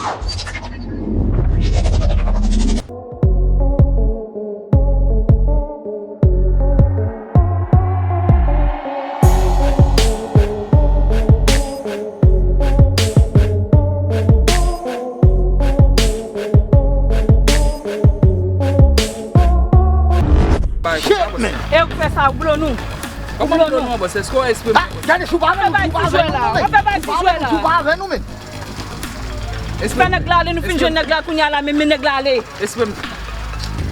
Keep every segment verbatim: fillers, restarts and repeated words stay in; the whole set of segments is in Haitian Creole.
Shit, man! E ou k fè sa, ou blo nou. Ou blo nou. Bòs, èske w espre? Ah, gade, si w pa avè nou, si w pa avè nou, men. Si w pa avè nou, si w pa avè nou, men. Fè nèg la ale, nou fin jwenn nèg la, kounye a la, men, men nèg la ale. Espre m.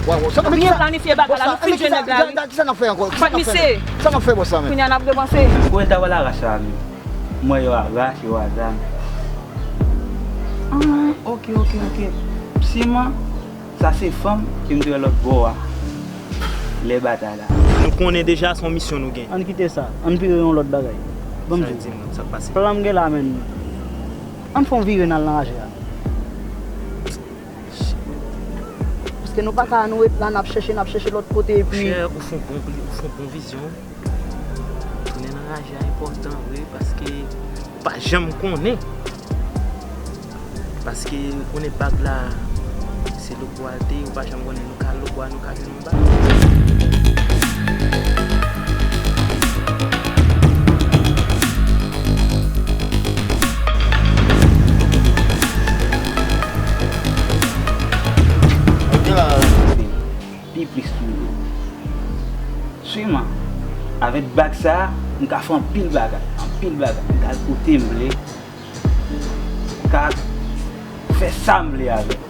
Waw, waw, sa, men, byen planifye bagay la, nou fin jwenn nèg la, wi. Kisa n ap fè ankò? Kisa n ap fè? Sa n ap fè, bòs la, men? Kounye a n ap depanse. Kote ta wè la rach la, men? Mwen yo a rach, yo a zam. Ah, ok, ok, ok. Siman, sa se fanm ke m te wè lòt bò a. Lè batay la. Nou konnen deja se yon misyon nou gen. Ann kite sa. Ann vire yon lòt bagay. Ban m di w. Sa di m, sa k pase? Plan m gen la, men. Ann fè yon vire n al nan raje a. Paske nou pa ka, nou ret la, n ap chèche, n ap chèche lòt kote, epi. Monchè, ou fè yon bon, ou fè yon bon vizyon. Tounen nan raje a enpòtan vre, paske ou pa janm konnen. Paske ou konnen bag la, se Lokbwa l te ye, ou pa janm konnen, nou ka al Lokbwa, nou ka jwenn yon bag. Pi plis toujou. Swiman, avèk bag sa a, m ka fè anpil bagay, anpil bagay. M ka al kote m vle, m ka fè sa m vle avè l.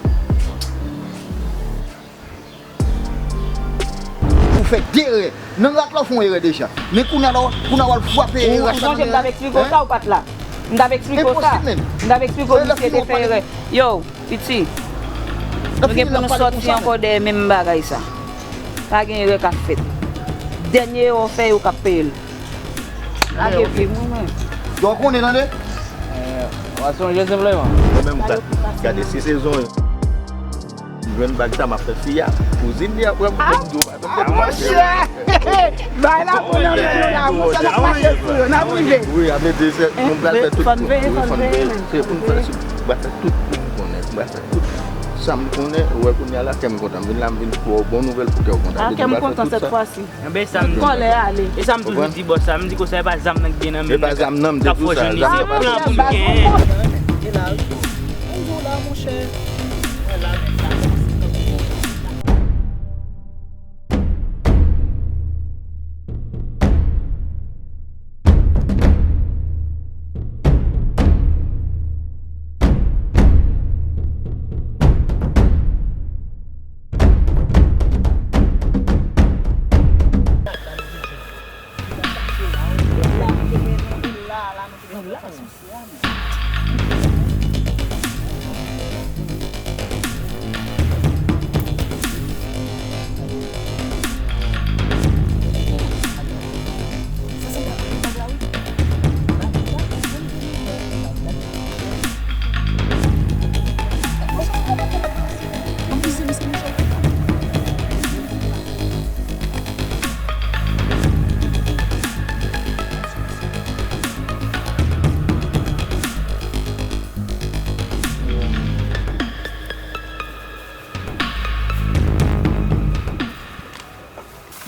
Ou fè de erè. Nan rat la, ou fè yon erè deja. Men kounye a la, kounye a w al frape erè sa nan men. Ou sonje m t ap eksplike w sa, ou pa t la. M t ap eksplike w sa. M t ap eksplike w misye te fè erè. Yo, piti. Nou gen pou nou sòti ankò dèyè menm bagay sa. Pa gen erè k ap fèt. Dènye erè w fè, yo k ap peye l. Lage vi mwen, mwen. Yo konnen, tande? Eh, w a sonje senpleman. Mwen menm, gad, gade si sezon yo. M jwenn bag sa, m ap fè fi a. Kouzin li ap pran m konn dlo. Ah, monchè! Bay la pou nan men nou la, monchè, n ap mache sou yo, n ap rive. Wi, ap ede, se, nou pral fè tout pou, wi, fò n veye, se pou n fè, m pral fè tout pou m konnen, m pral fè tout sa m konnen, ou wè kounye a la, kè m kontan, m vin la, m vin pou w bon nouvèl pou kè w kontan. Ah, kè m kontan sèt fwa si. Kòlè ale. E sa m toujou di bòs sa, m di konsa e pa zam nan k gen nan men m nan k ap fè w jwenn li, se plan pou m genyen.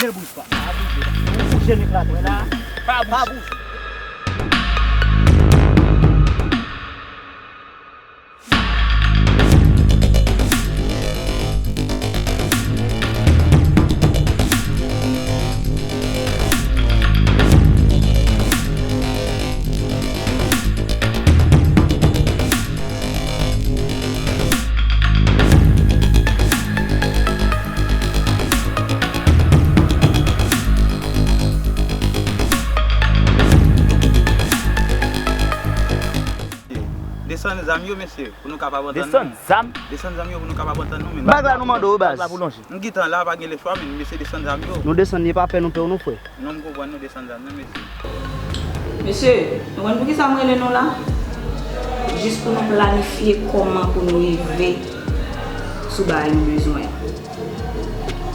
Men bouz pa, pa bouje. Ou bouje, n eklate. Pa bouje. Desann zam yo, mesye, pou nou kapab antann nou. Desann zam? Desann zam yo pou nou kapab antann nou, men. Bag la nou mande w, baz. Bag la pou lonje. M gentan la, pa gen lechwa, men mesye, desann zam yo. Nou desann, li pa pè nou pè w non, frè. Non, m konprann nou desann zam nan, mesye. Mesye, nou konn poukisa m rele nou la? Jis pou nou planifye kòman pou nou rive sou bagay nou bezwen an.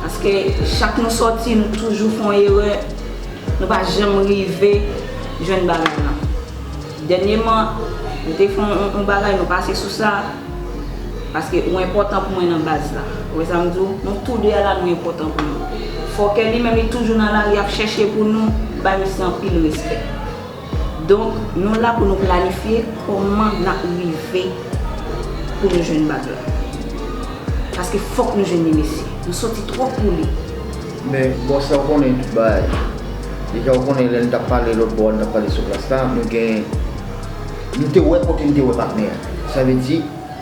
Paske chak nou sòti, nou toujou fè yon erè, nou pa janm rive jwenn bagay lan. Dènyèman, nou te fè yon, yon, yon bagay, nou pase sou sa, Paske ou enpòtan pou mwen nan baz la. Ou wè sa m di w? Nou tou de a la, nou enpòtan pou mwen. Fòkè li menm, li toujou nan lari ap chèche pou nou, bay misye anpil respè. Donk, nou la pou nou planifye kòman n ap rive pou nou jwenn bag la. Paske fòk nou jwenn li, mesye. Nou soti twòp pou li. Men, bòs la, ou konnen tout bagay. Deja, ou konnen, lè n t ap pale lòt bò, n t ap pale sou plas la, nou gen, nou te wè kote n te wè patnè a. Sa vle di,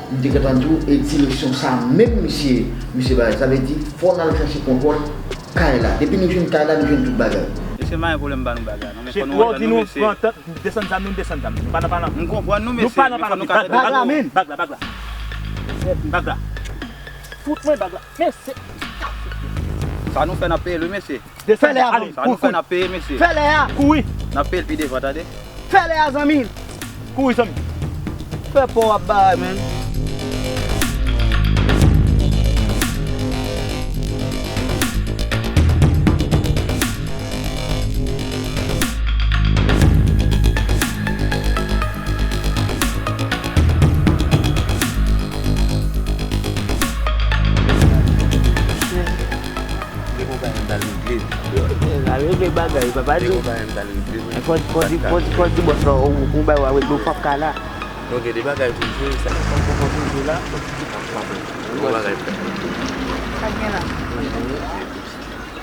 m te gentan di w, e direksyon sa menm misye, misye bay. Sa vle di, fò n al chache kontwòl kay la. Depi nou jwenn kay la, nou jwenn tout bagay. Mesye, m pa gen pwoblèm ba nou bag la, non, men fò nou antann nou, mesye. Desann zam nou, desann zam nou. Nou pa nan palan. M konprann nou, mesye, men fò nou ka fè bagay la, men. Bag la, bag la. Bag la. Fout mwen bag la. Mesye. Sa nou fè, n ap peye l, wi, mesye. Desann, ale. Sa nou fè, n ap peye l, mesye. Fè lè a. Kouri. N ap peye l pi devan, tande. Fè lè a, zanmi. Kouri, zanmi. Fè pa w ap bay, men. Depi w pa renmen al regle. Al regle bagay, papa di. Depi w pa renmen al regle, men. Fò, fò di, fò, fò di bòs la, ou, ou bay w a regle, w p ap ka la. Non, gen de bagay pou jwe, sa k ap fè w konprann pou jwe la. Bon bagay, frè. Sa k gen la?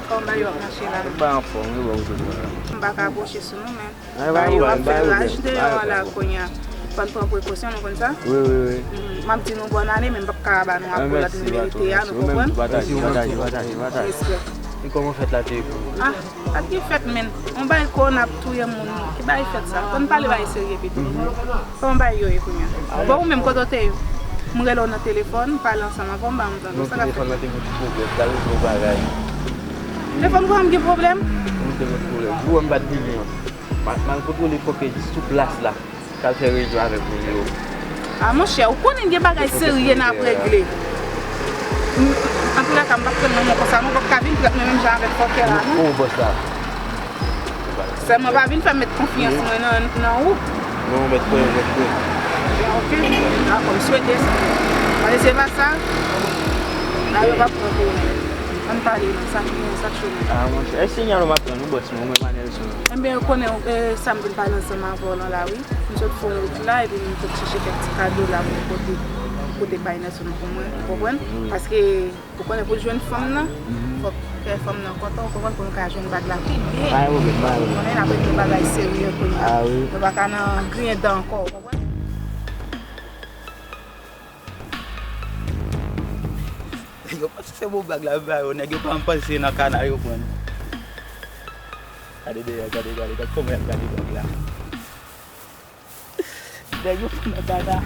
Kòman bagay yo ap mache la? Tout bagay anfòm, wi, bon, wi, bon. M pa ka pwoche sou nou, men. Bagay yo ap fè raj deyò a la kounye a. Fò n pran prekosyon, nou konn sa? Wi, wi, wi. M ap di nou bòn ane, men m p ap ka ba nou akolad nou merite a, nou konprann? Respè. E kòman fèt la te ye pou ou? Ah, pa t gen fèt, men. On bagay kò n ap touye moun. Ki bagay fèt sa? Fò n pale bagay serye pito. Kòman bagay yo ye kounye a? Bon, ou menm, kote w te ye? M rele w nan telefòn, m pale ansanm avè w, m pa janm tande w. Non, telefòn nan te gen ti pwoblèm, t al regle yon bagay. Telefòn pa janm gen pwoblèm? Non, te gen pwoblèm. Ou wè m pa t gen lyen. M al, m al kontwole fòkè sou plas la. K al fè reyinyon avèk moun yo. A, monchè, ou konnen gen bagay serye n ap regle. M, antoulèka, m p ap pran nan men w konsa, non, w p ap ka vin trèt mwen menm jan avèk fòkè la, non. Ou, bòs la. Sèlman pa vin fè m met konfyans mwen nan, nan ou. Non, mèt kwè, mèt kwè. Ok, dakò, m swete sa. Paske se pa sa, la yo p ap pran pou ou. Ann pale non, sa k gen, sa k cho menm. A, monchè, e sinyal ou m ap pran, wi, bòs mwen, ou menm Anèlson. Enben, ou konnen, e, sa m vin pale ansanm avè w lan la, wi. M sot fè yon wout la, epi m sot chèche kèk ti kado la pou pote, pote bay Nèlson pou mwen, ou konprann? Wi. Paske, ou konnen, pou l jwenn fanm nan, fòk kè fanm nan kontan, ou konprann, pou nou ka jwenn bag la pi byen. Pa gen pwoblèm, pa gen pwoblèm. Ou konnen, n ap regle bagay serye kounye a. A, wi. Nou pa ka nan griyen dan ankò, ou konprann? Yo panse se bon bag la m ba yo, nèg yo pa m panse nan kana yo pran. Gade dèyè, gade, gade, gade kòman y ap gade bag la. Nèg yo pran nan kana.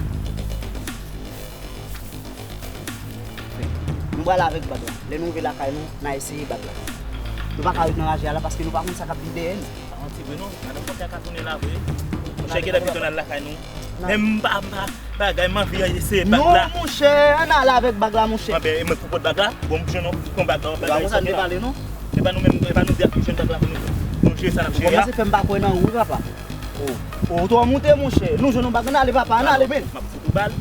Nou pral avèk bag la. Lè nou rive lakay nou, n a eseye bag la. Nou pa ka ret nan raje a la paske nou pa konn sa k ap vin dèyè nou. Pa manti vre non, madanm fòkè a ka tounen la vre. Monchè, genlè pito n al lakay nou. Men m pa, m pa, bagay, m anvi eseye bag la. Non, monchè, ann ale avèk bag la, monchè. Anben, e mwen k pou pot bag la? Bon, m jwenn ou, pran bag la, w ap bagay sa la. E pa nou menm, e pa nou de a pou jwenn bag la pou nou, nou jere sa n ap jere a. Ou kòmanse fè m pa kwè nan ou, wi, papa. O, o, twò moute, monchè. Nou jwenn yon bag, ann ale, papa, ann ale, men. M ap fout ou bal.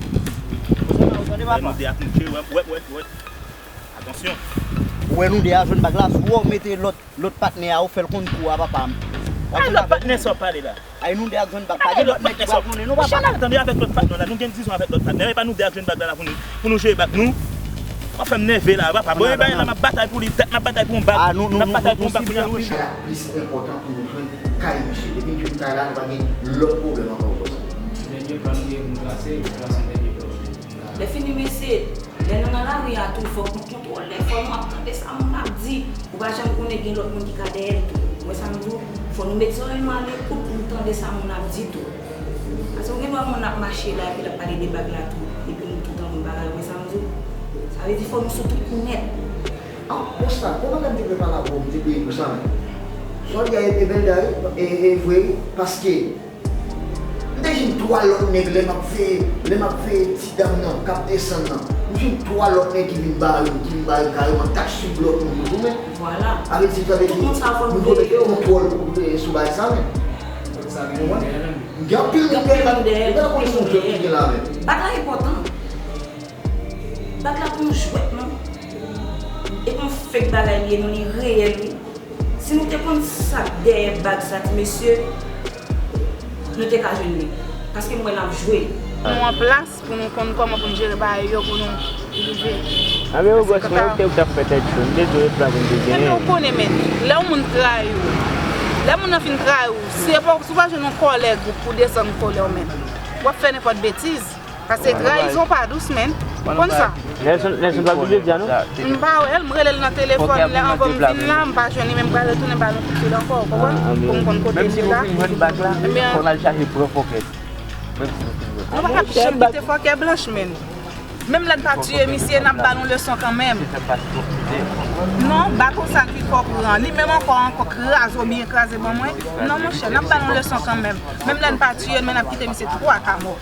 Ou tande, papa? Nou de a pou nou jere, wè, wè, wè, wè. Atansyon. Ou wè nou de a jwenn bag la, si w mete lòt, lòt patnè a, ou fè l konn kou a, papa m. Ay, lòt patnè sa w ap pale la? Ay, nou de a jwenn bag, pa gen lòt nèg ki pral konnen, non, papa. Monchè, n al tande avèk lòt patnè la, nou gen dizon avèk lòt patnè, e pa nou de a jwenn bag la, la pou nou, pou nou jere bag nou. W ap fè m nève la, papa. Bon, e bagay la, m ap batay pou li, dat m ap batay pou yon bag. M ap batay pou yon bag pou li. Kay la plis enpòtan pou nou jwenn kay misye. Depi n jwenn kay la, nou pa gen lòt pwoblèm ankò, bòs. Dènye plan nou gen pou nou trase, nou trase dènye plan nou. Lè fini, mesye, lè nou nan lari a tou, fòk nou kontwole, fò nou ap tande sa moun ap di. Ou pa janm konnen gen lòt moun ki ka dèyè l tou. Ou wè sa m di w? Fò nou met zòrèy nou alekout pou nou tande sa moun ap di tou. Paske ou gen dwa moun ap mache la, epi l ap pale de bag la tou. Epi nou tou tankou bagay, ou wè sa m di w? Sa vle di fò nou sou tout nèt. Ah, konsa, kòman m te prepare avè w, m te peye pou sa menm? Sa w di a e bèl da wi, e, e vre wi, paske m te jwenn twa lòt nèg lè m ap veye, lè m ap veye ti dam nan k ap desann nan. M jwenn twa lòt nèg ki vin bare m, ki vin bare m kareman, t ap swiv lòt moun yo tou, men. Vwala. Avèk ti travay ki, nou dwe mete kontwòl, e, sou bagay sa, men. M gen anpil moun dèyè la, m pa konnen se yon jwèt ki gen la, men. Bagay enpòtan. Bag la pa yon jwèt non. E pa yon fake bagay li ye non, li reyèl wi. Si nou te konn sa k dèyè bag sa ti mesye, nou te ka jwenn li. Paske m wè n ap jwe. Nou an plas pou nou konn kòman pou n jere bagay yo pou nou rive. Anben ou bòs mwen, ou te ou t ap fè tèt cho, m te di w e pla pou n te genyen. Ebyen ou konnen men, lè yon moun trayi w, lè moun nan fin trayi w, si e pa, si w pa jwenn yon kòlèg ou pou desann kòlè w men, w ap fè nenpòt betiz. Paske trayizon pa dous men. Ou konn sa? Nelson, Nelson pa vin jodi a non? M pa wè l, m rele l nan telefòn lè anvan m vin la, m pa jwenn li men m pral retounen ba l yon kout fil ankò, ou konprann? Pou m konn kote l ye la. Menm si nou fin jwenn bag la, fò n al chache pran fòkè. Menm si nou fin jwenn. Nou pa ka janm kite fòkè blanch men. Menm lè n pa tiye misye, n ap ba nou leson kanmenm. Non, baton sa ki fò pran. Li menm ankò, ankò kraze oubyen kraze ban mwen. Non monchè, n ap ba nou leson kanmenm. Menm lè n pa tiye l, men n ap kite misye twa ka mò.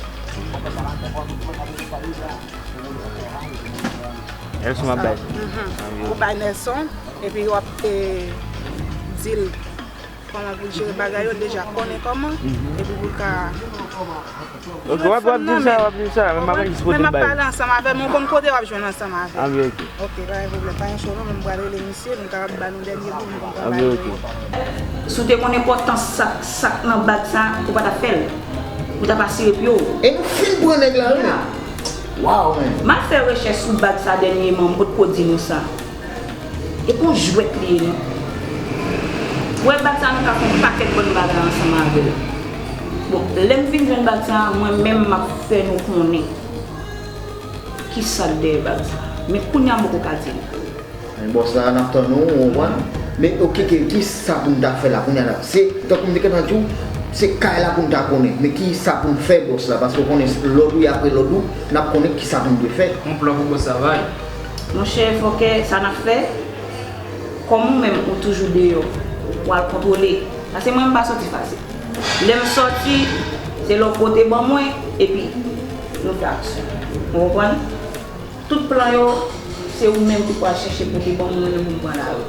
Nelson ap bay. Ou bay Nelson, epi w ap, e, di l kòman pou l jere bagay yo, l deja konnen kòman, epi pou l ka jwenn fanm nan men. Ok, w ap, w ap di l sa, w ap di l sa, men m ap jis pote l bay. Men m ap pale ansanm avè l, men w konn kote w ap jwenn ansanm avè l. Anben ok. Ok, pa gen pwoblèm, pa gen cho non, men m pral rele misye, nou kapab ba nou dènye bout, nou konn bay yo. Si w te konn enpòtans sa, sa k nan bag sa, ou pa t ap fè l. Ou t ap asire pye w. E nou fin pran nèg la wi. Waw men. M al fè rechèch sou bag sa dènyèman, m potko di nou sa. E pa yon jwèt li ye non. Ou wè bag sa nou ka fè yon pakèt bòn bagay ansanm avè l. Bon, lè m fin jwenn bag sa, mwen menm m ap fè nou konnen kisa k dèyè bag sa. Men kounye a m poko ka di nou. Men bòs la, n ap tann ou, ou konprann? Men ok, ki, kisa pou n ta fè la kounye a la? Se, tankou m te gentan di w, se kay la pou n ta konnen. Men kisa pou n fè bòs la? Paske w konnen lòd ou ye apre lòd ou, n ap konnen kisa pou n dwe fè. Yon plan pou bòs la bay. Monchè, fòkè, sa n ap fè, kòm ou menm ou toujou deyò, w al kontwole. Paske mwen, m pa sòti fasil. Lè m sòti, se lè w pote ban mwen, epi nou fè aksyon. Ou konprann? Tout plan yo, se ou menm ki pral chèche pote ban mwen pou m pran lari.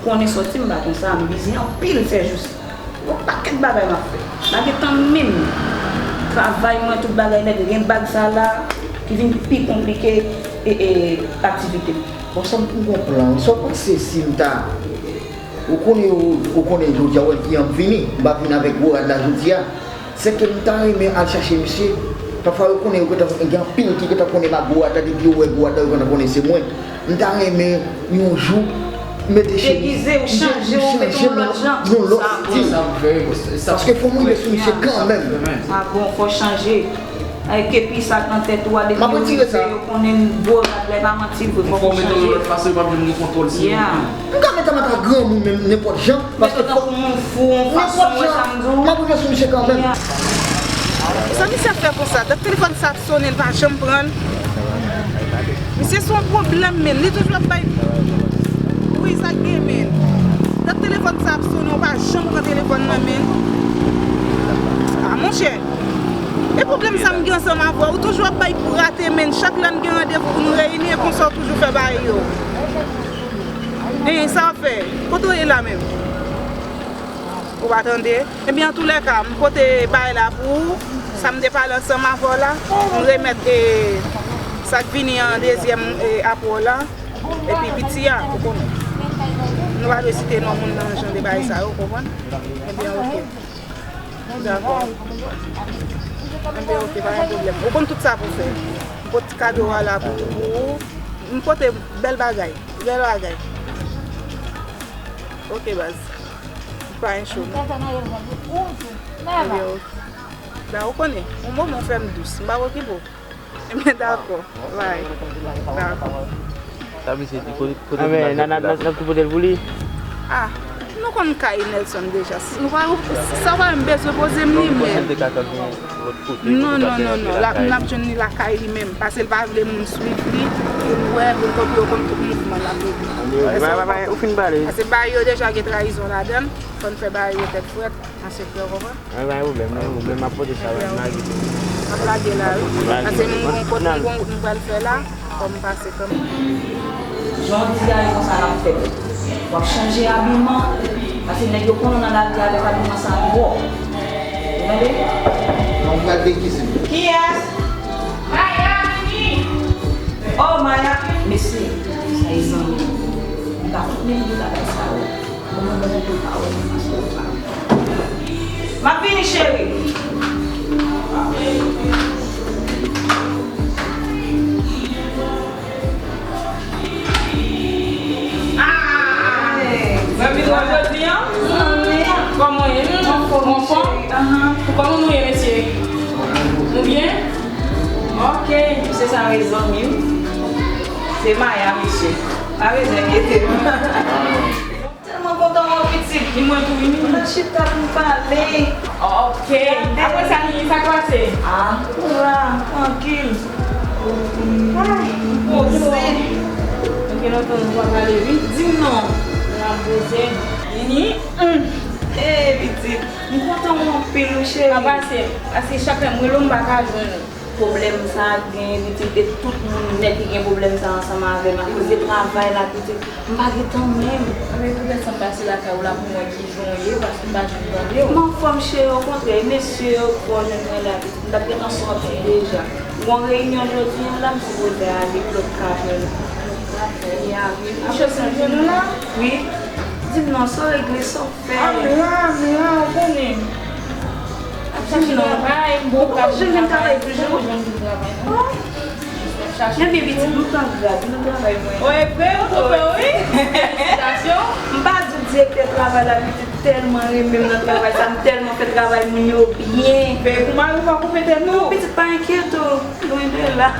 Konnen sòti m pa konsa, m bizi anpil sèjousi. Yon pakèt bagay m ap fè. M pa gen tan menm. Travay mwen, tout bagay nèt, gen bag sa la ki vin pi konplike e, e, aktivite m. Bon, sa m pou gon plan, sa w panse si m ta, ou konnen, ou, ou konnen jodi a, wè ki an vini, m pa vin avèk gwo rad la jodi a. Se ke m ta renmen al chache misye. Pafwa yo konnen yo gentan gen anpil ki gentan konnen m ak gwo rad la, depi yo wè gwo rad la, yo gentan konnen se mwen. M ta renmen yon jou mete chemiz, degize w, chanje w, mete yon lòt jan, yon lòt stil. Paske fò m rive sou misye kanmenm. Sa bon, fò chanje. Ay, kepi sa k nan tèt ou a, depi yo rive, yo konnen gwo rad la, e pa manti vre, fò w chanje. Fò w mete l yon lòt fason, yo p ap janm gen kontwòl sou ou. M ka mete m ata granmoun menm, nenpòt jan, paske fò, tankou moun fou, yon fason, wè sa m di w. M ap rive sou misye kanmenm. Sa misye ap fè konsa, dat telefòn sa ap sonnen, l pa janm pran l. Misye se yon pwoblèm, men li toujou ap bay bri sa k gen, men. Dat telefòn sa ap sonnen, ou pa janm pran telefòn nan men. A, monchè. E pwoblèm sa m gen ansanm avè w, ou toujou ap bay pou rate, men chak lè n gen randevou pou nou reyini, e konsa w toujou fè bagay yo. Hein, sa w ap fè? Kote w ye la menm? Ou pa tande? Ebyen, antoulèka, m pote bagay la pou ou, sa m te pale ansanm avè w la, m remèt, e, sa k vini an dezyèm, e, apre w la, epi piti a, ou konnen. Nou pa dwe site non moun nan jan de bagay sa yo, ou konprann? Ebyen, oke. Dakò. Enben, oke, pa gen pwoblèm. Ou konn tout sa pou fè. M pot kado a la pou, pou ou. M pote bèl bagay. Bèl bagay. Oke, baz. Pa gen cho, non. Enben, oke. Da, ou konnen, yon moman w fè m dous. M pa okipe w. Ebyen, dakò. Bye. Dakò. Sa misye di, kote, kote Anben, n ap, n ap, n ap tou pote l pou li. Ah, nou konn kay Nelson deja. Si nou pa, sa pa menm bezwen poze m li, men. Non, non, non, non. L ap, n ap jwenn li lakay li menm. Paske l pa vle moun swiv li, pou l wè, pou l kopye, ou konn tout mouvman l ap regle. Ou fin pale. Paske bagay yo deja gen trayizon ladan l, fò n fè bagay yo tèt frèt. An sekrè, w konprann? Mwen pa gen pwoblèm, non, mwen m ap pote sa, m lage tou. M ap lage la, wi. Paske m gon kote, m gon wout m pral fè la, fò m pase kanmenm. Jan w di a, e konsa n ap fè. W ap chanje abiman, paske nèg yo konnen w nan lari a avèk abiman sa twòp. Ou tande? Non, m pral degize m. Kiyès? Maya, vini! Sa e zanmi. M pa konn menm de bagay sa yo. Bon, mwen, mwen, mwen, pa wè, mwen, mwen, mwen. M ap vini, cheri. Ah! Mwen vin wè jodi a. Kòman w ye? Anfòm, cheri. Kòman nou ye, mesye? Nou byen? Ok, mesye sa e zanmi m. Se Maya, mesye. Pa bezwen enkyete w. Tèlman kontan wè w, pitit. Ni mwen tou, wi. Ann chita pou n pale. Ok. Apre sa, ni sa k pase? Ah, m la, trankil. Ah, m poze. Gen lontan nou pa pale, wi. Di m non. M la poze. Ni. Hey, pitit. M kontan wè w anpil, wi, cheri. Pa pase. Paske chak lè m rele w, m pa ka jwenn ou. Pwoblèm sa a gen pitit e tout moun nèt ki gen pwoblèm sa a ansanm avè m akoz de travay la pitit. M pa gen tan menm. Anben poutèt sa m pase lakay ou la pou m wè kijan w ye, paske m pa janm tande w. M anfòm cheri, okontrè, mesye yo fò jwenn mwen la pitit. M t ap gentan sòti deja. Gon reyinyon jodi a la, m sipoze ale pou lòt ka jwenn. Ya. Mouche sa jwenn ou la? Wi. Di m non, sa w regle, sa w fè? Ah, m la, m la, ou konnen. Ap chache travay, m poko janm vin travay toujou. Poko janm vin travay, non. Ebyen, pitit, nou pran grad, nou travay mwen. Oh, e vre, ou twonpe w, wi. Felisitasyon. M pa di w direktè travay la, pitit, tèlman renmen m nan travay sa, m tèlman fè travay moun yo byen. Fè pou mari w pa koupe tèt ou. Non, pitit, pa enkyete w, lwen de la.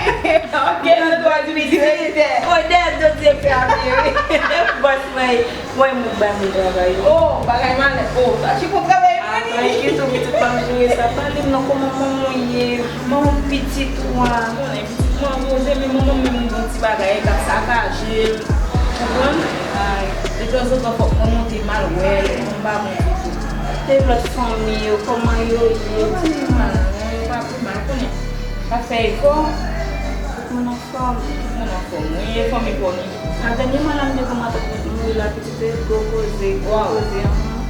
Ok, ok, nou dwe di direktè. Wi, dèyè do direktè a vre, wi. Bòs mwen. Mwen, mwen bay moun travay yo. Oh, bagay malè. Oh, sa chifon travay mwen ni. Atò, enkyete w, pitit pa m jere sa. Pale m non, kòman manman w ye? Manman pitit ou a? Konnen pitit mwen poze, men manman m menm li gon ti bagay k ap sakaje l. Konprann? Ay, detanzantan fòk mwen monte m al wè l, m pa bon ditou. E lòt fanmi yo, kòman yo ye? Yo pa pi mal, non, yo pa pi mal, konnen. N ap fè efò. Tout moun anfòm? Tout moun anfòm, wi. E fanmi pa w ni? A dènyèman la, m te konn matant mwen mouri la, pitit, e gwo koze, gwo koze, anhan.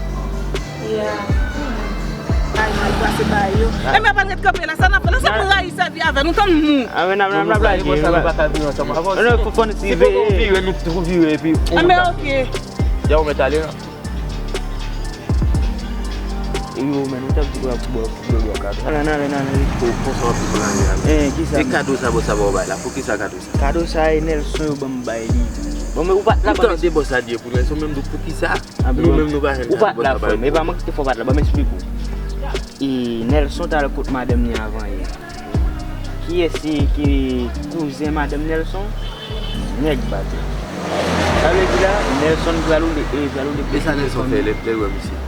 Ya. Ay, mal pase ba yo. Enben, pa n ret kanpe la, sa n ap fè la, sa pou rayi sèvi avè nou, tann mou. A, men n ap, n ap, n ap lage, bòs la, nou pa ka vin ansanm avè w. Non, fò, fò n ti veye. Se pou vire, nou tou vire, epi ou. Enben, ok. Ya, ou mèt ale, non. Yo, men, ou t ap di w ap bò, bò, bò kado. Ala, n ale, n ale. Pou, pou sa w ap di pou l ale a. Eh, kisa? E kado sa, bò, sa ba w bay la? Poukisa kado sa? Kado sa, e Nelson yo ban m bay li. Bon, men ou pa t la ban m. Ou tande bò sa di pou Nelson, menm di w poukisa? Ah, nou menm nou pa jwenn kado, bò sa bay pou. Ou pa t la, frè m. E pa mwen ki te fè w pa t la, ban m esplike w. E Nelson t al kot madanm li avan yè. Kiyès ki, ki kouzen madanm Nelson? Nèg Bato. Sa vle di la, Nelson pral woule, e pral woule. E sa Nelson fè lè, lè l wè misye?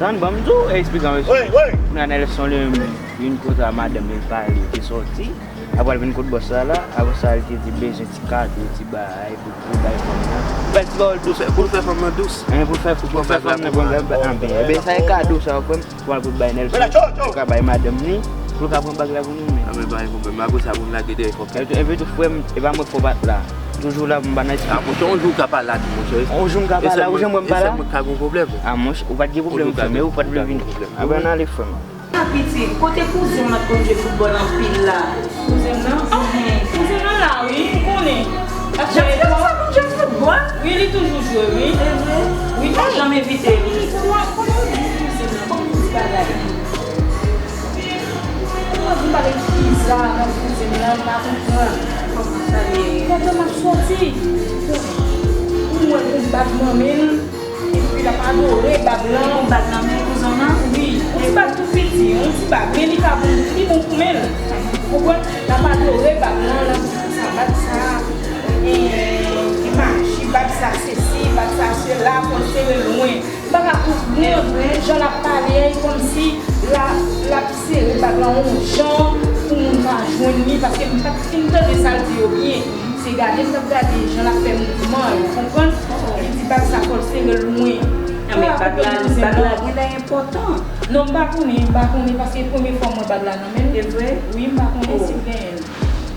Tann, ban m di w, eksplike w, mesye. Wi, wi. Kounye a Nelson li menm, vin kote a madanm li, l pale, li te sòti. Apre l vin kot bòs la la, apre sa, li te di bezwen ti kado, ti bagay, pou, pou bay fanm nan. Ou bay ti pawòl dous pou l fè fanm nan dous. Hein, pou l fè, pou fè fanm nan bon, ben, ben, sa e kado sa, frè m. Pou al pou bay Nelson, pou l ka bay madanm li, pou l ka pran bag la pou nou menm. A, men pa gen pwoblèm, men apre sa pou n lage dèyè fòk. Epi tou, epi tou, frè m, e pa mwen k fò bat la. Toujou la pou m pa nan espri. A, monchè, yon jou w ka pa la tou, monchè. Yon jou m ka pa la, ou janm wè m pa la? E sèlman, e sèlman ka gen pwoblèm. A, monchè, ou pa t gen pwoblèm, frè m, men ou pa t vle vin. A, ben, n ale, frè m. A, pitit, kote kouzen w nan k konn jwe foutbòl anpil la? Kouzen m nan? Enhen. Kouzen m nan la, wi, m konnen. L ap fè efò. Jan sa konn jwe foutbòl? Wi, li toujou jwe, wi. E vre? Wi, ou janm envite l? Kouzen m nan, kòman w di kouzen m nan? Kòman w di bagay? Kòman w di bagay ki bizar nan kouzen m nan, m pa konprann. Kòman sa ye? Pandan m ap sòti, m wè l gon bag nan men l. Epi l ap adore bag lan. Yon bag nan men kouzen w nan? Wi, yon ti bag tou piti, yon ti bag, men li ka bon, li bon pou men l. Ou konprann? L ap adore bag lan, l ap di sa, bag sa, e, e maji, bag sa sesi, bag sa sela, fò l sere lwen. M pa ka konprann jan l ap pale a, e kòmsi l ap, l ap sere bag lan yon jan pou moun pa jwenn li, paske m pa t fin tande sa l di yo byen. Se gade m t ap gade jan l ap fè mouvman yo, konprann? Li di bag sa fò l sere l lwen. Nan men bag la, bag la genlè enpòtan. Non, m pa konnen, m pa konnen, paske premye fwa m wè bag la nan men l. E vre? Wi, m pa konnen si l genyen l.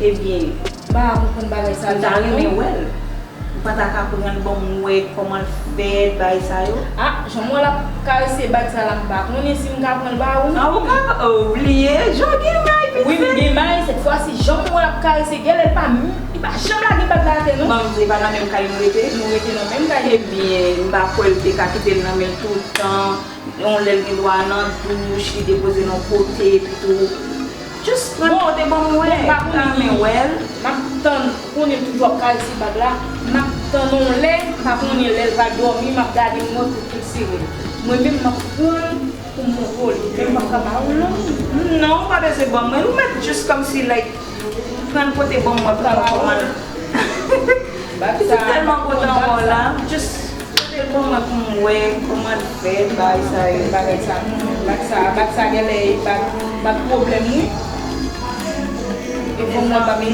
Ebyen, m pa konprann bagay sa. M ta renmen wè l. Ou pa ta ka pran l ban m wè kòman l fèt, bagay sa yo? Ah, jan m wè l ap karese bag sa la, m pa konnen si m ka pran l ba ou non. Ah, ou ka, oh, bliye, jan w gen may, Wi, m gen may, sèt fwa si jan m wè l ap karese gèl, li pa, li pa janm lage bag la atè, non. Ban m di, e pa nan menm kay nou rete? Nou rete nan menm kay. Ebyen, m pa kwè l te ka kite l nan men l toutan. Yon lè l gen dwa nan douch, li depoze l yon kote, epi tou, just pran l pote ban m wè, m pa konnen, m pa renmen wè l. M ap tann, ou konnen m toujou ap karese bag la, m ap tann yon lè, m pa konnen lè l va dòmi, m ap gade m wè pou ki l sere. Mwen menm, m ap pran l pou m montre w li, men m p ap ka ba ou l non. Non, ou pa bezwen ban m, ou mèt just kòmsi, like, pran l pote ban m, mwen pran l kòman l. Bag sa, m tèlman kontan wè w la. Just pote l ban mwen pou m wè kòman l fèt, bagay sa yo. Bagay sa, bag sa, bag sa genlè e bag, bag pwoblèm wi. E ban mwen bag li.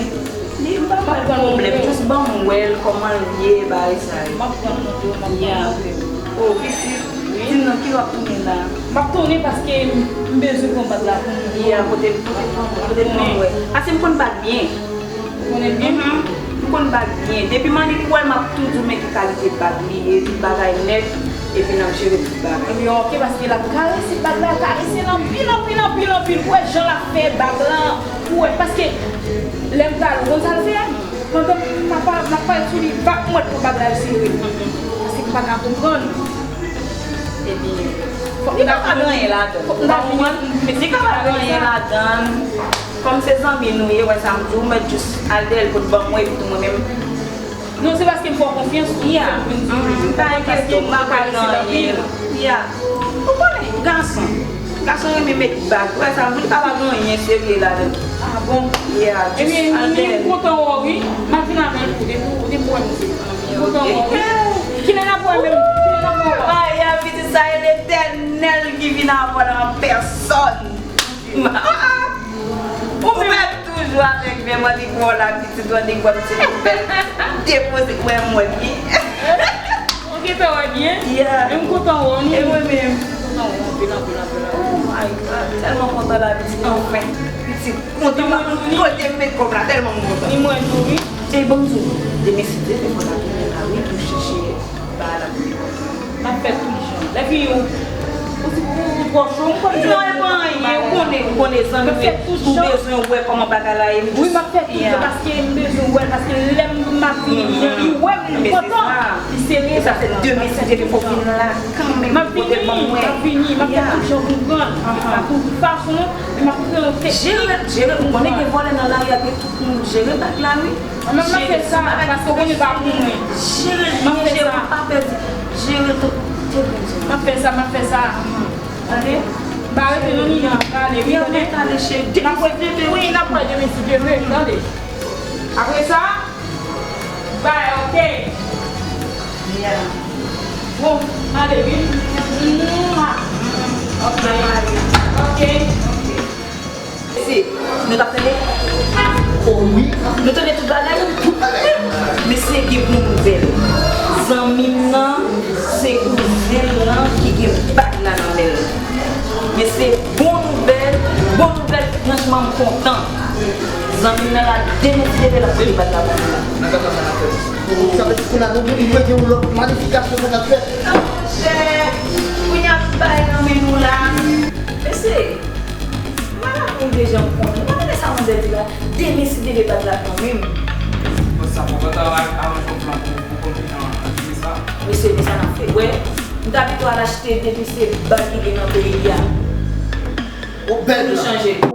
Li pa pral pwoblèm, just ban m wè l kòman l ye, bagay sa yo. M ap pran l montre w, m ap pran l montre w. Oh, pitit, di m non, kilè w ap tounen la? M ap tounen paske m, m bezwen pran bag la pou m. Ya, kote, kote, kote pou mwen wè. Paske m konn bag byen. Ou konnen l byen? Mhm. M konn bag byen. Depi m annik wè l, m ap tou di w men ki kalite bag li ye, tout bagay nèt, epi n ap jere tout bagay. Ebyen, oke, paske l ap karese bag la, karese l anpil, anpil, anpil, anpil. Ou wè jan l ap fè bag la, ou wè, paske lè m pral, ou konn sa l fè? Pandan m ap, m ap pale sou li, va mwen pran bag la, l sere. Paske m pa ka konprann. Ebyen, fòk li ka pa gen anyen ladan. Fòk m ta vini. Li ka pa gen anyen ladan. Kòm se zanmi nou ye, wè sa m di w, mèt jis al dèyè l pou l ban mwen, epi tou mwen menm. Non, se paske m fè w konfyans tou, yeah, m vin di w. Mm, pa enkyete w, m pa gen anyen. Yeah. Ou konnen, gason. Gason renmen met bag. Wè sa m di w, li pa pa gen anyen serye ladan. Ah bon? Yeah, just al dèyè l. Ebyen, m kontan wè w wi. M ap vin avè l tou, depi w, depi w wè m di. M kontan wè w wi. Kilè n ap wè menm? Kilè n ap wè? Maya, pitit sa e Letènèl ki vin avè w la an pèsòn. Ou menm toujou avèk men m annik wè w la, pitit, ou annik wè m ti nouvèl. Depoze, wè m wè byen. Ou gentan wè byen? Yeah. E m kontan wè w, non? E mwen menm. M kontan wè w anpil, anpil, anpil, anpil. Oh my God, tèlman kontan la, pitit, anfen. Pitit, kontan la. Kote m met kòb la, tèlman m kontan. Ni mwen tou, wi. E ban m di w, demen si Dye vle fò n ap tounen la, wi, pou chèche bagay la pou li kontan. M ap fè tout jan. Lè fini, ou, ou, ou twò cho, m konn. Non, e pa anyen, ou konnen, ou konnen zanmi, ou bezwen wè kòman bagay la ye. Wi, m ap fè tout jan, paske m bezwen wè l, paske lè m ap vini, li wè m kontan, li sere. E sa fè demen si Dye vle fò w vin la kanmenm, pou pote l ban mwen. M ap vini, m ap vini, m ap fè tout jan pou m pran l. Pa tout fason, m ap pran l. Jere, jere, ou konnen gen vòlè nan lari a, gen tout moun, jere bag la, wi. Mwen menm m ap fè sa, paske w konnen pa pou mwen. Jere l byen, jere l, pa pèdi. Jere l tou. Te byen, jere l. M ap fè sa, m ap fè sa. Tande? M pa rete non, Nini, m ap prale, wi, tande? M ap prale, cheri. N ap wè, wi, n ap wè demen si Dye vle, tande? Apre sa, bay, oke. Bon, ale, wi. Mwa. Oke. Oke. Mesye, nou t ap tande? Oh wi. Nou tande tout bagay? Tout bagay. Mesye, gen bon nouvèl. Zanmi m nan, se kouzen l lan ki gen bag la nan men l. Mesye, bon nouvèl, bon nouvèl, franchman, m kontan. Zanmi m nan la, demen si Dye vle, l ap pote bag la pou mwen. Sa vle di kounye a nou, nou gen yon lòt planifikasyon pou n ap fè. Monchè, kounye a tout bagay nan men nou la. Mesye, Mwen la pou deja m konnen. Mwen konnen sa manzè di la. Demen si Dye vle bag la kanmenm. Bon, sa poko ta aranje yon plan pou, pou konbine an, an fini sa. Mesye, men sa n ap fè. Wè, m ta pito al achte depi se bag ki gen nan peyi a. Ou bèl la. Pou nou chanje.